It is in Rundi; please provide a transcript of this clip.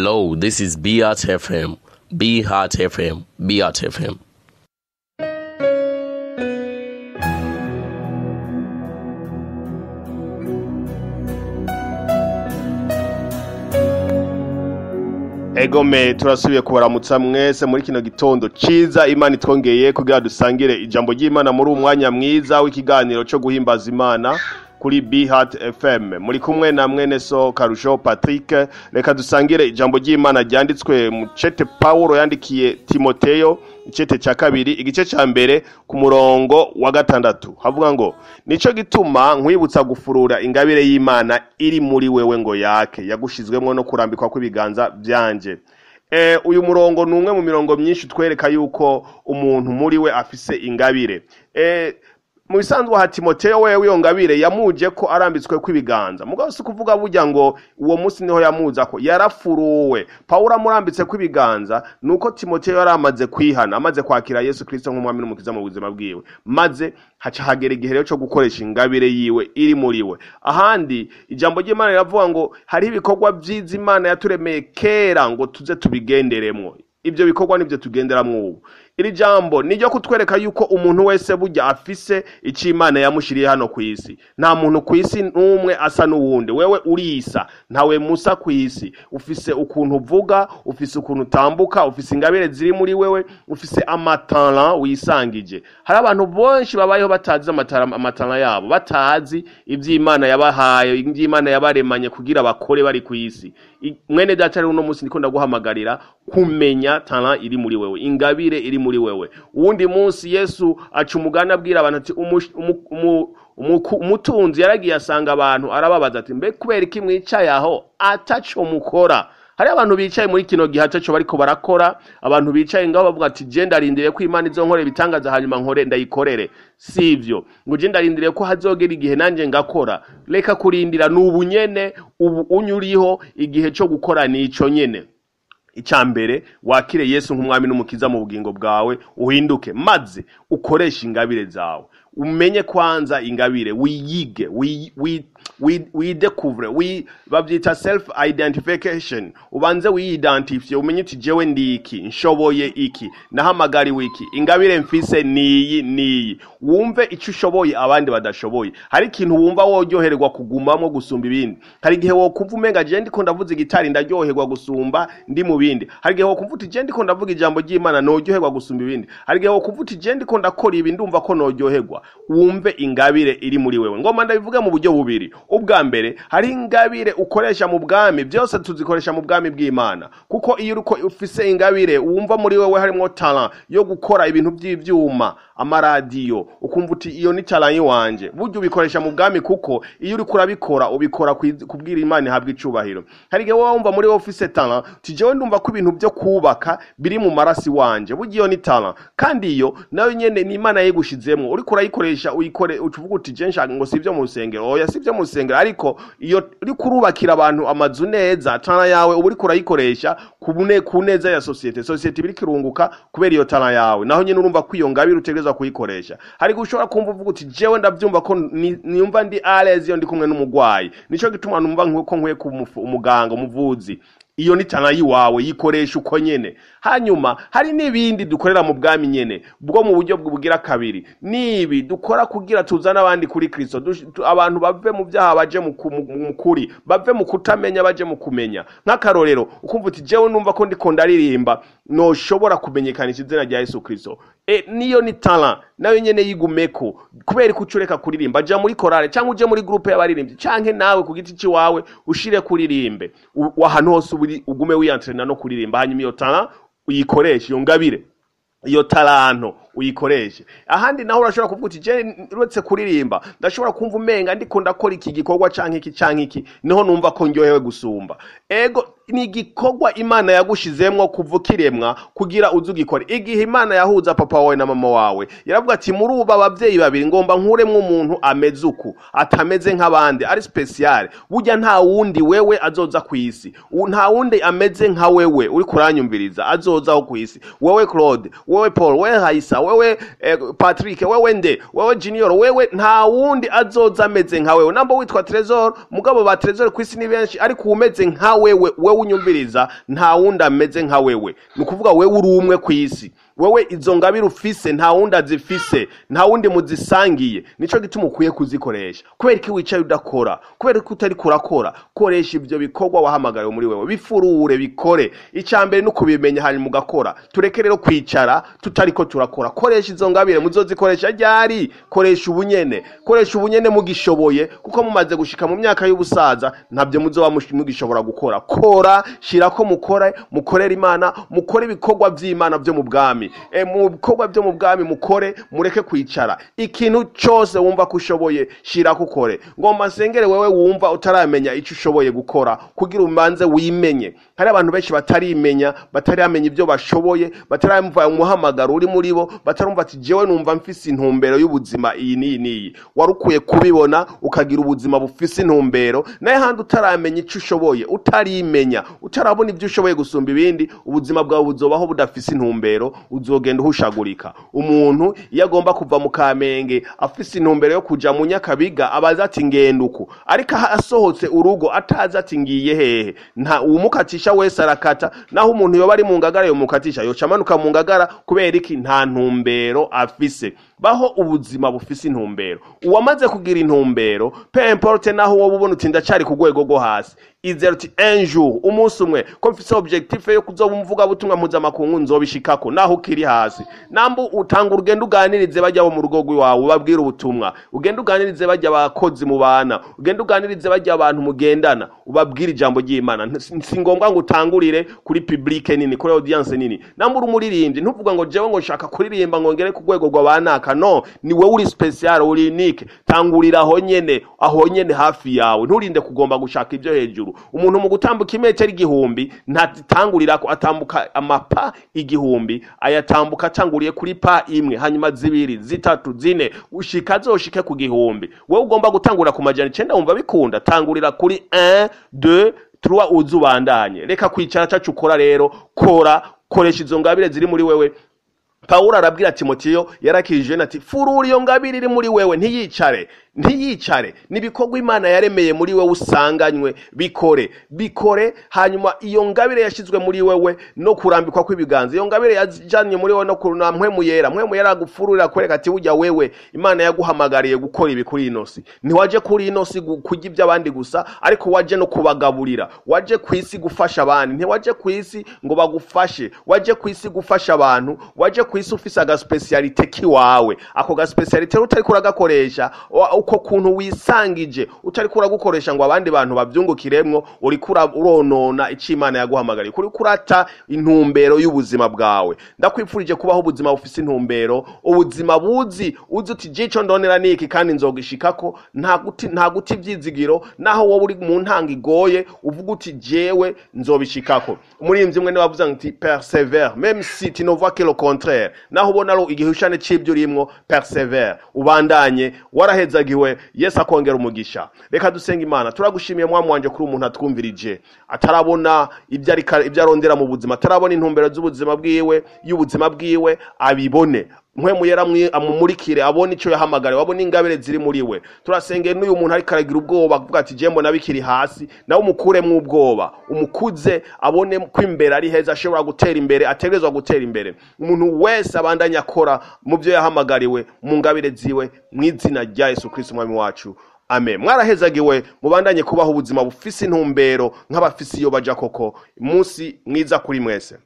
Hello, this is Beat FM. Be Heart FM. Be Heart FM. Egome turasubiye kubaramutsa mwese muri kino gitondo ciza Imana itwongeye kugira dusangire ijambo ry'Imana muri umwanya mwiza w'ikiganiro cyo guhimbaza Imana kuri Beat FM. Muri kumwe na mwene so Karusho Patrick. Reka dusangire ijambo ry'Imana ryanditswe mu cete Paulo yandikiye Timoteyo, icete cya kabiri igice cya mbere ku murongo wa 6. Havuga ngo nico gituma nkwibutsa gufurura ingabire y'Imana iri muri wewe ngo yake yagushizwemwo no kurambikwa kw'ibiganza byanje. Uyu murongo ni umwe mu mirongo myinshi twereka yuko umuntu muri we afise ingabire. Mu bisanzwe ha Timoteyo wewe iyo ngabire yamuje ko arambitswe kw'ibiganza. Mugabo si kuvuga burya ngo uwo munsi niho yamuza ko yarafuruwe. Paulo amurambitse kw'ibiganza nuko Timoteyo yaramaze kwihana, amaze kwakira Yesu Kristo nk'umwami n'umukiza mu buzima bwiwe. Maze haca hagera igihe rero cyo gukoresha ingabire yiwe iri muri we. Ahandi ijambo ry'Imana riravuga ngo hari ibikorwa vyiza Imana yaturemeye kera ngo tuze tubigenderemwo. Ibyo bikorwa nibyo tugenderamwo ubu. Iri jambo niryo kutwereka yuko umuntu wese burya afise icyo Imana yamushiriye hano ku isi. Nta muntu ku isi n'umwe asa n'uwundi. Wewe urisa, ntawe musa ku isi. Ufise ukuntu uvuga, ufise ukuntu utambuka, ufise ingabire ziri muri wewe, ufise amatara wisangije. Hari abantu benshi babayeho batazi amatara yabo, batazi ivy'Imana yabahaye, ivy'Imana yabaremanye kugira bakore bari ku isi. Mwene data rero uno munsi ndiko ndaguhamagarira kumenya talent iri muri wewe, ingabire iri muri wewe. Uwundi munsi Yesu aca umugani abwira abantu ati umutunzi yaragiye asanga abantu arababaza ati mbe kubera iki mwicaye aho ataco mukora? Hari abantu bicaye muri kino gihe ataco bariko barakora, abantu bicaye ngaho bavuga ati je ndarindiriye ko Imana izonkore ibitangaza hanyuma nkore ndayikorere. Sivyo, ngo je ndarindiriye ko hazogera igihe nanje ngakora. Reka kurindira, n'ubu nyene ubu unyuriho igihe cyo gukora nico nyene. Icambere wakire Yesu nk'umwami n'umukiza mu bugingo bwawe, uhinduke maze ukoreshe ingabire zawe. Umenye kwanza ingabire, wiyige, widekuvre, bavyita self identification. Ubanze wiyidentifye, umenye uti jewe ndi iki, nshoboye iki, nahamagariwe iki, ingabire mfise niyi niyi. Wumve ico ushoboye abandi badashoboye. Hari ikintu wumva woryoherwa kugumamwo gusumba ibindi. Hari igihe wokumva umenga je ndiko ndavuza igitari ndaryoherwa gusumba ndi mu bindi. Hari igihe wokumva uti je ndiko ndavuga ijambo ry'Imana noryoherwa gusumba ibindi. Hari igihe wokumva uti je ndiko ndakora ibi ndumva ko noryoherwa. Wumve ingabire iri muri wewe. Ngoma ndabivuga mu buryo bubiri. Ubwa mbere hari ingabire ukoresha mu bwami, byose tuzikoresha mu bwami bw'Imana. Kuko iyo uriko ufise ingabire wumva muri wewe harimo talent yo gukora ibintu by'ivyuma, amaradiyo, ukumva uti iyo ni talent yiwanje. Buryo ubikoresha mu bwami kuko iyo uriko urabikora ubikora kubwira Imana ihabwa icubahiro. Hari igihe wowe wumva muri wewe ufise talent uti jewe ndumva ko ibintu byo kubaka biri mu marasi wanje. Buryo iyo ni talent, kandi iyo nayo nyene ni Imana yigushizemwo. Uriko urayikoresha uyikore ucuvuga uti je nshaka ngo sivyo mu rusengero. Oya, sivyo mu rusengero, ariko iyo uriko urubakira abantu amazu neza, talent yawe uba uriko urayikoresha ku neza ya societe. Societe ibiri kirunguka kubera iyo talent yawe. Naho nyene urumva ko iyo ngabire utegerezwa kuyikoresha. Hari gushobora kumva uvuga uti jewe ndavyumva ko niyumva ndi à l'aise iyo ndi kumwe n'umugwayi, nico gituma numva nkuko nkwiye umuganga umuvuzi. Iyo ni talent yiwawe, yikoresha uko nyene. Hanyuma hari n'ibindi dukorera mu bwami nyene bwo mu buryo bw'ubugira kabiri. Nibi dukora kugira tuzane abandi kuri Kristo, abantu bave mu byaha baje mu kuri, bave mu kutamenya baje mu kumenya. Nk'akarorero ukumva uti jewe numva ko ndiko ndaririmba noshobora kumenyekanisha izina rya Yesu Kristo. Niyo ni talent nayo nyene yigumeko. Kubera ko ucureka kuririmba, ja muri chorale cyangwa uje muri groupe y'abaririmbyi, canke nawe ku giti ciwawe ushire kuririmbe ahantu hose ugume wiyantrena no kuririmba. Hanyuma iyo talent uyikoreshe, iyo ngabire, iyo talanto uyikoreshe. Ahandi naho urashobora kuvuga uti je uretse kuririmba ndashobora kumva umenga ndiko ndakora iki gikorwa canke iki canke iki, niho numva ko ndyohewe gusumba. Ego ni igikorwa Imana yagushizemwo kuva ukiremwa kugira uzugikore. Igihe Imana yahuza papa wawe na mama wawe, yaravuga ati muri ubu abavyeyi babiri ngomba nkuremwo umuntu ameze uku, atameze nk'abandi, ari special. Burya nta wundi wewe azoza ku isi, nta wundi ameze nka wewe uri kuranyumviriza azozaho ku isi. Wewe Claude, wewe Paul, wewe Haisa, wewe Patrick, wewe nde, wewe Junior, wewe nta wundi azoza ameze nka wewe. Namba witwa Trésor, mugabo ba Trésor ku isi ni benshi, ariko umeze nka wewe, wewe Wewe unyumviriza, nta wundi ameze nka wewe. Ni ukuvuga wewe uri umwe ku isi. Wewe izo ngabire ufise nta wundi azifise, nta wundi muzisangiye. Nico gituma ukwiye kuzikoresha. Kubera iki wicaye udakora? Kubera ko utari kurakora? Koresha ivyo bikorwa wahamagariwe muri wewe, bifurure, bikore. Icya mbere ni ukubimenya, hanyuma ugakora. Tureke rero kwicara tutariko turakora. Koresha izo ngabire. Muzozikoresha ryari? Koresha ubunyene, koresha ubunyene mugishoboye, kuko mumaze gushika mu myaka y'ubusaza ntabyo muzoba mugishobora gukora. Kora, shirako, mukore, mukorere Imana, mukore ibikorwa vy'Imana vyo mu bwami. Mu bikorwa vyo mu bwami mukore, mureke kwicara. Ikintu cyose wumva ko ushoboye, shirako ukore. Ngomba nsengere wewe wumva utaramenya ico ushoboye gukora, kugira umanze wimenye. Hari abantu benshi batarimenya, bataramenya ibyo bashoboye, bataramva umuhamagaro uri muri bo, batarumva ati jewe numva mfise intumbero y'ubuzima iyi n'iyi n'iyi. Wari ukwiye kubibona ukagira ubuzima bufise intumbero. Naye handi utaramenya ico ushoboye, utarimenya, utarabona ibyo ushoboye gusumba ibindi, ubuzima bwawe buzobaho budafise intumbero, uzogenda uhushagurika. Umuntu iyo agomba kuva mu Kamenge afise intumbero yo kuja mu Nyakabiga, abaza ati ngenda uku, ariko asohotse urugo atazi ati ngiye hehe, nta uwumukatisha wese arakata. Naho umuntu yoba ari mu Ngagara yomukatisha, yoca amanuka mu Ngagara. Kubera iki? Nta ntumbero afise. Baho ubuzima bufise intumbero. Uwamaze kugira intumbero, peu importe naho wowe ubona uti ndacari ku rwego rwo hasi, izera uti un jour, umunsi umwe, ko mfise objectif yo kuzoba umuvuga butumwa mpuzamakungu, nzobishikako naho ukiri hasi. Nambu utanga urugendo, uganirize bajya bo mu rugo rw'iwawe, ubabwire ubutumwa. Ugende uganirize bajya abakozi mu bana, ugende uganirize bajya abantu mugendana, ubabwire ijambo ry'Imana. Si ngombwa ngo utangurire kuri public nini, kuri audience nini. Nambu uri umuririmbyi, ntuvuga ngo jewe ngo nshaka kuririmba ngo ngere ku rwego rwa banaka. No, ni wewe uri special, uri unique. Tangurira aho nyene, aho nyene hafi yawe. Nturinde kugomba gushaka ibyo hejuru. Umuntu mu gutambuka imetero 1000 ntatangurira ko atambuka amapa 1000, ayatambuka atanguriye kuri pas imwe, hanyuma zibiri, zitatu, zine, ushika azoshike ku 1000. Wewe ugomba gutangura ku 900, wumva bikunda, tangurira kuri 1, 2, 3, uzubandanye. Reka kwicara cacu, ukora rero, kora, koresha izo ngabire ziri muri wewe. Pawulo arabwira Timoteyo yarakirije ati furura iyo ngabire iri muri wewe, ntiyicare, ntiyicare. Nibikorwa Imana yaremeye muri wewe usanganywe, bikore, bikore. Hanyuma iyo ngabire yashizwe muri wewe no kurambikwa kw'ibiganza, iyo ngabire yajanye muri wewe no kuruna Mpwemu Yera, Mpwemu Yera agufururira, kwereka ati burya wewe Imana yaguhamagariye gukora ibi kuri ino si. Ntiwaje kuri ino si kurya iby'abandi gusa, ariko waje no kubagaburira. Waje ku isi gufasha abandi, ntiwaje ku isi ngo bagufashe. Waje ku isi gufasha abantu. Waje ku isi ufise agaspécialité kiwawe. Ako gaspécialité utariko uragakoresha, uko kuntu wisangije utariko uragukoresha ngo abandi bantu bavyungukiremwo, uriko uronona ico Imana yaguhamagariye, uriko urata intumbero y'ubuzima bwawe. Ndakwifurije kubaho ubuzima bufise intumbero, ubuzima buzi uzi uti je ico ndonera niki kandi nzogishikako. Nta guti ivyizigiro, naho wowe uri mu ntanga igoye, uvuga uti jewe nzobishikako. Umuririmbyi umwe niwe wavuze ati persévère même si tu ne vois que le contraire. Naho ubona ari igihushane c'ibyo urimwo, persévère, ubandanye. Warahezagiwe, Yesu akongera umugisha. Reka dusenga Imana. Turagushimiye mwami wanje kuri umuntu atwumvirije atarabona ibyo ariko, ibyo arondera mu buzima, atarabona intumbero z'ubuzima bwiwe, y'ubuzima bwiwe, abibone. Mpwemu Yera amumurikire, abone icyo yahamagariwe, abone ingabire ziri muri we. Turasengeye n'uyu muntu ariko aragira ubwoba, avuga ati je mbona bikiri hasi, nawe umukuremwo ubwoba, umukuze, abone ko imbere ari heza, ashobora gutera imbere, ategerezwa gutera imbere. Umuntu wese abandanye akora mu byo yahamagariwe, mu ngabire ziwe, mu izina rya Yesu Kristo umwami wacu, amen. Mwarahezagiwe, mubandanye kubaho ubuzima bufise intumbero nk'abafise iyo baja koko. Umunsi mwiza kuri mwese.